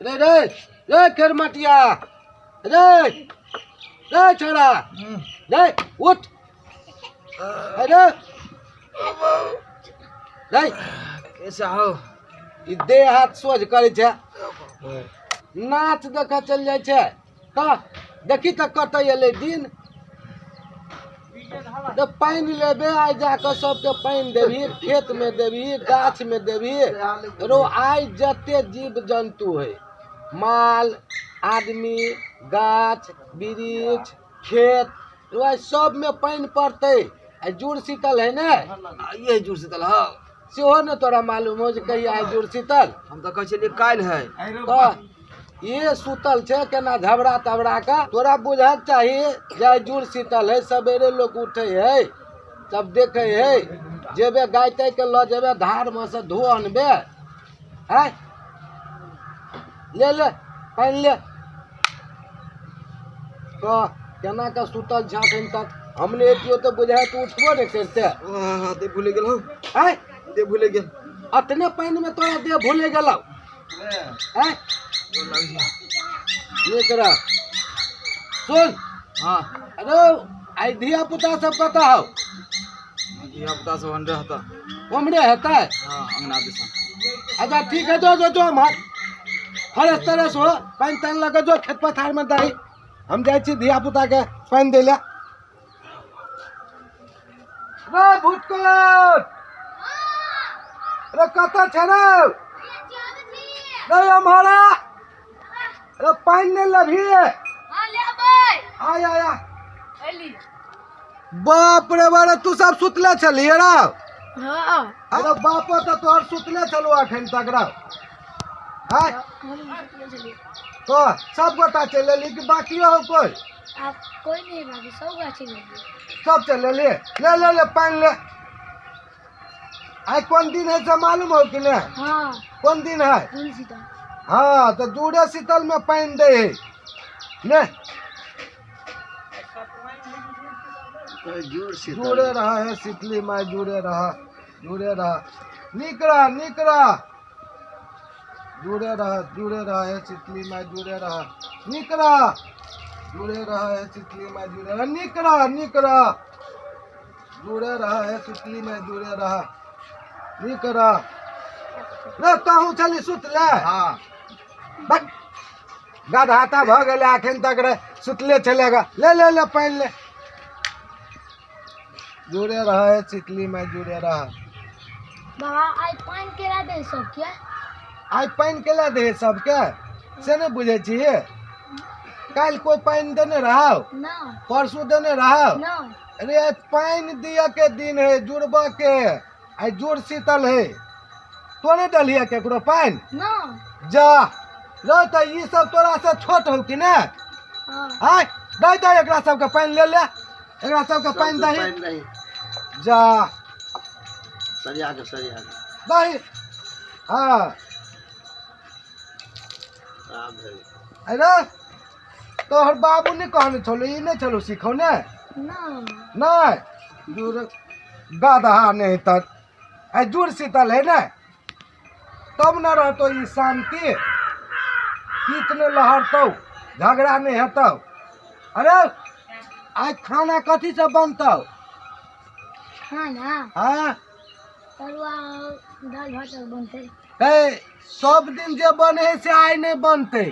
रे रे रे खेरमटिया, रे रे छोरा, रे उठ, अरे रे कैसा हो? ई देह हाथ सोझ करै छै, नाच देखऽ चलि जाइ छै। कह देखी तऽ कतऽ एलै दिन। तऽ पानि लेबे आइ जाकऽ सबके पानि देबही, खेतमे देबही, गाछमे देबही। रो आइ जते जीव जन्तु है, माल आदमी गाछ वृक्ष खेत, रो आइ सबमे पानि पड़तै। आइ जुड़ शीतल है ने? ये जुड़ शीतल। हाँ, सेहो ने तोरा मालूम हो जे कहिया आइ जुड़ शीतल? हम तऽ कहै छलियै काल्हि है। तऽ ये सुतल छै केना झबरा तबरा के? तोरा बुझक चाही जे आइ जुड़ शीतल है, सवेरे लोक उठे है, सब देखे है। जेबे गाय ताय के लऽ जेबे धार मे से धो अनबे है। ले ले पानि ले। कह केना के सुतल छै अखन तक? हम नहि अबितियौ तऽ बुझाय तू उठबो नहि करिते। हाँ, देह भूले गेल हूँ। आँय, देह भूले गेल। अतने पानि मे तोरा देह भूले गेलौ? आँय, नीक रह। सुन। हाँ। अरे आइ धिया पुता सब कतऽ हौ? धिया पुता सब अंडे हता। उम्हरे हेतै? हाँ, अंगना दिसन। अच्छा ठीक है, जो जो जो एम्हर फरस तरस हो, पानि तानि लऽ कऽ जो खेत पथार मे दही। हम जाइ छी धिया पुता के पानि दै लए। रे भुटकुन, रे कतऽ छै रे? रे एम्हर आ। रे पानि नहि लेबही? आय आय आय। बाप रे बाप, तू सब सुतले छलियै रौ? हाँ। अरे बापो तऽ तोहर सुतले छलौ अखन तक रौ। आय तो सब गोटा चलि एली कि बाकियो हो कोइ? आप कोई नहीं बाकी, सब गोटा चलि एलियै। सब चलि एली। ले ले ले पानि ले। आइ कोन दिन है से मालूम हो कि नहि? हाँ। कोन दिन है? जुड़ शीतल। हाँ, तऽ जूड़े शीतल में पानि दै है ने। जुड़े रहा है शीतली माय, जुड़े रहा, जुड़े रहा, नीक रहा, नीक रहा, जुड़े रहा, जुड़े रहा है शीतली माय, जुड़े रहा, नीक रहा, जुड़े रहा है शीतली माय, जुड़े रहा, नीक रहा, नीक रहा, जुड़े रहा है शीतली माय, जुड़े रहा, नीक रहा। रे तहूँ चली सुतले? हाँ। बक गधाता भऽ गेलै अखन तक रे सुतले छलै गा। ले ले ले पानि ले। जुड़े रहा है शीतली में, जुड़े रहा। बाबा आइ पानि केला दे सबके? आइ पानि केला दे सबके से नहि बुझै छियै? काल्हि कोइ पानि देने रहौ? ना। परसू देने रहौ? ना। अरे आइ पानि दिअ के दिन है, जुड़बऽ के। आइ जुड़ शीतल है, तो नहि डलियै केकरो पानि? ना। जा रौ, तऽ ई सब तोरा से छोट हौ कि नहि? हाँ। आय दै दै एकरा सबके पानि ले ले, एकरा सबके पानि दही। जा सरिया के सरिया के दही। हाँ। आब भेल। अरे तोहर बाबू नहि कहने छलौ ई नहि छलौ सिखौने? ना। नहि जुड़ गदहा नहि तऽ आइ जुड़ शीतल है ने, तब न रहतो ई शांति, कीत नहि लहरतौ, झगड़ा नहि हेतौ। अरे आइ खाना कथी सब बनतौ? खाना? हाँ। तरुआ दालि भात आर बनतै। हे सब दिन जे बने है से आइ नहि बनतै।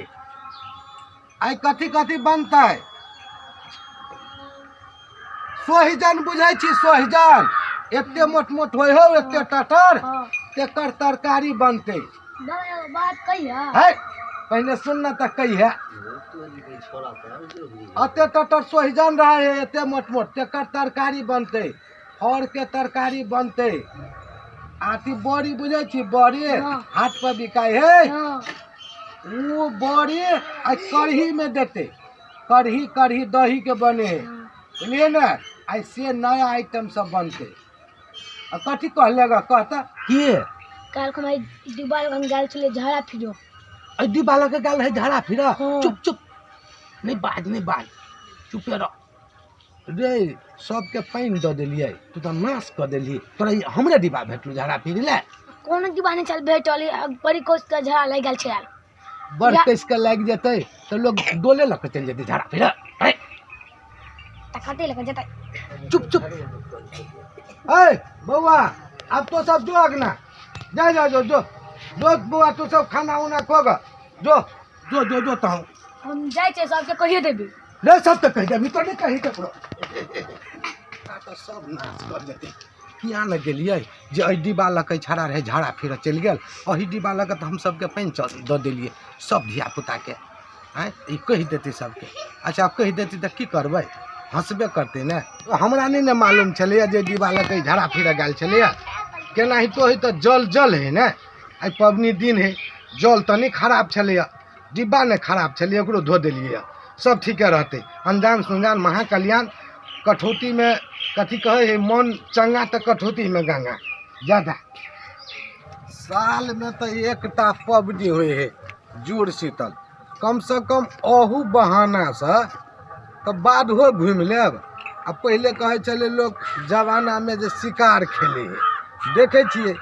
आइ कथी कथी बनतै? सोहिजन बुझै छी? सोहिजन एते मोट मोट होइ हौ, एते टटर। हाँ। तेकर तरकारी बनतै। बाबा एगो बात कहिया? है पहिने सुन न तऽ कहिया। एते टटर सोहिजन रहै है, एते मोट मोट, तेकर तरकारी बनतै, फर के तरकारी बनतै। अथी बड़ी बुझै छी? बड़ी। हाँ। हाट पर बिकाइ है। हाँ। ओ बड़ी आ कढ़ी में देतै, कढ़ी, कढ़ी दही के बने है। हाँ। बुझलियै ने? आइ से नया आइटम सब बनतै। आ कथी कहलेगा कहता की? काल्हि हम डिब्बा लग गेल छलियै झाड़ा फिरो। एहि डिब्बा लऽ के गेल है झाड़ा फिर? हाँ। चुप चुप, नहि बाज, नहि बाज, चुपे रह। रे सबके पानि दऽ देलियै, तू तऽ नाश कऽ देलही। तोरा ई हमरे डिब्बा भेटलू झाड़ा फिर ले? कोनो डिब्बा नहि छल भेटल, बड़ी कोस के झाड़ा लागि गेल छल। बड़ कस के लागि जेतै तऽ लोग डोले लऽ कऽ चलि जेतै झाड़ा फिरऽ। तऽ कते लऽ कऽ जेतै? चुप चुप। ऐ बौआ आब तो सब जो अगना जा जा जो जो जो बौआ तू सब खाना उना खोग जो जो जो जो तहु। हम जाइ छियै सबके कहिए देबै। रे सब तऽ कहि देबी, तो नहि कही ककरो। तऽ सब नाश कर जेतै। किया ने गेलियै जे एहि डिब्बा लऽ कऽ छड़ा रहै झाड़ा फिरऽ चलि गेल, एहि डिब्बा लऽ कऽ तऽ हम सबके पानि दऽ देलियै सब धियापुताके। आँय ई कहि देतै सबके। अच्छा आब कहि देतै तऽ की करबै, हँसबे करतै ने। हमरा नहि ने मालूम छलैए जे डिब्बा लऽ कऽ झाड़ा फिरऽ गेल छलैए। केनाहितो हइ तऽ जल जल हइ ने, आइ पबनी दिन हइ, जल तऽ नहि खराब छलैए, डिब्बा नहि खराब छलैए, ओकरो धो देलियै, सब ठीके रहतै। अनजान सुनजान महाकल्याण कठौतीमे कथी कहै हइ, मन चंगा तऽ कठौतीमे गंगा। ज्यादा सालमे तऽ एकटा पबनी होइ हइ जुड़ शीतल, कमसँ कम अहू बहानासँ तऽ बाधो घुमि लेब। आ पहिले कहै छलै लोक जमानामे जे शिकार खेलै हइ, देखै छियै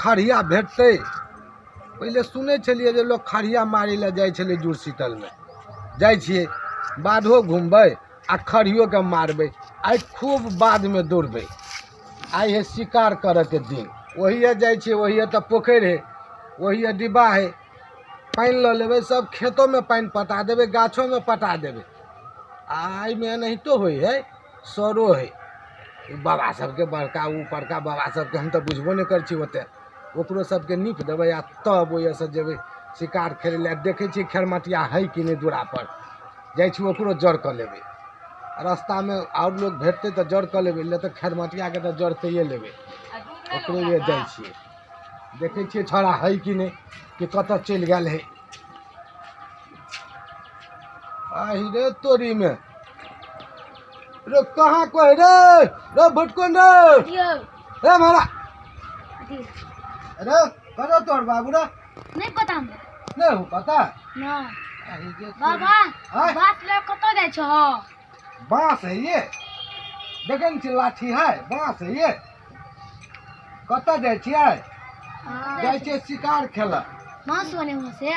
खढ़िया भेटतै। पहिले सुनै छलियै जे लोक खढ़िया मारै लए जाइ छलै जुड़ शीतलमे, जाइ छियै बाधो घुमबै आ खढ़ियोके मारबै। आइ खूब बाधमे दौड़बै, आइ है शिकार करऽके दिन। ओहिए जाइ छियै, ओहिए तऽ पोखरि हइ, ओहिए डिब्बा हइ, पानि लऽ लेबै, सब खेतोमे पानि पटा देबै, गाछोमे पटा देबै। आ एहिमे एनाहितो होइ हइ, सरो हइ बाबा सबके, बड़का ऊपरका बाबा सबके हम तऽ बुझबो नहि करै छी ओतेक, ओकरो सबके नीप देबै आ तब ओहिसँ जेबै शिकार खेलै लए। देखै छियै खेरमटिया हइ कि नहि दूरापर, जाइ छी ओकरो जड़ कऽ लेबै। रास्तामे आओर लोक भेटतै तऽ जड़ कऽ लेबै, नहि तऽ खेरमटियाके तऽ जड़ कैए लेबै। ओकरो लिए जाइ छियै, देखै छियै छौड़ा हइ कि नहि, कि कतऽ चलि गेल हइ। आहि रे तोरीमे रे कहाँ कोइ रे रे भुटकुन रे रे मारा अरे करो तोर बाबू रे। नहीं पता हमरा। नहीं हो पता? ना बाबा बांस ले कतऽ जाइ छह? बांस है ये, देखै ने छी लाठी है, बांस है ये। कतऽ जाइ छियै? जाइ छियै शिकार खेलऽ। मांस बने वहाँ से?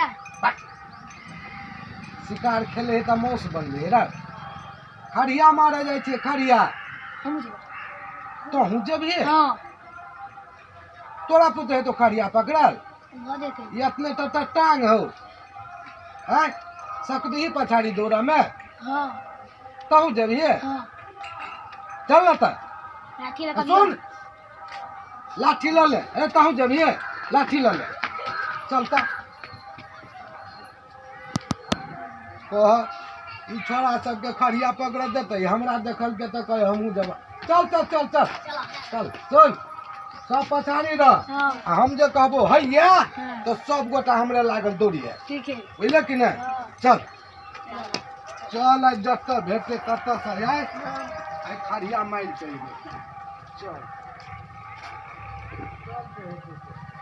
शिकार खेले है तऽ मांस बनबै रे। खढ़िया मारे जाइ छियै, खढ़िया। तोहूँ जेबही? तोरा पुतोह तो खढ़िया पकड़ल, इतने टटा टांग हो, आँय सकबही पछाड़ी दौड़ऽ में? तहूँ जेबही? चल न तऽ सुन, लाठी लऽ ले। अरे तहूँ जेबही? लाठी लऽ ले, चल तऽ। कह ई छोड़ा सबके खढ़िया पकड़ देतै, हमरा देखलकै तऽ कहै हमहूँ जेबै। चल चल चल चल चल सुन, सब पछाड़ी रह, आ हम जे कहबो हैया तऽ सब गोटा हमरे लागल दौड़िए, बुझले कि नहि? चल चल, आइ जतऽ भेटतै ततऽसँ आइ आइ खढ़िया मारि कऽ अयबै। चल चल।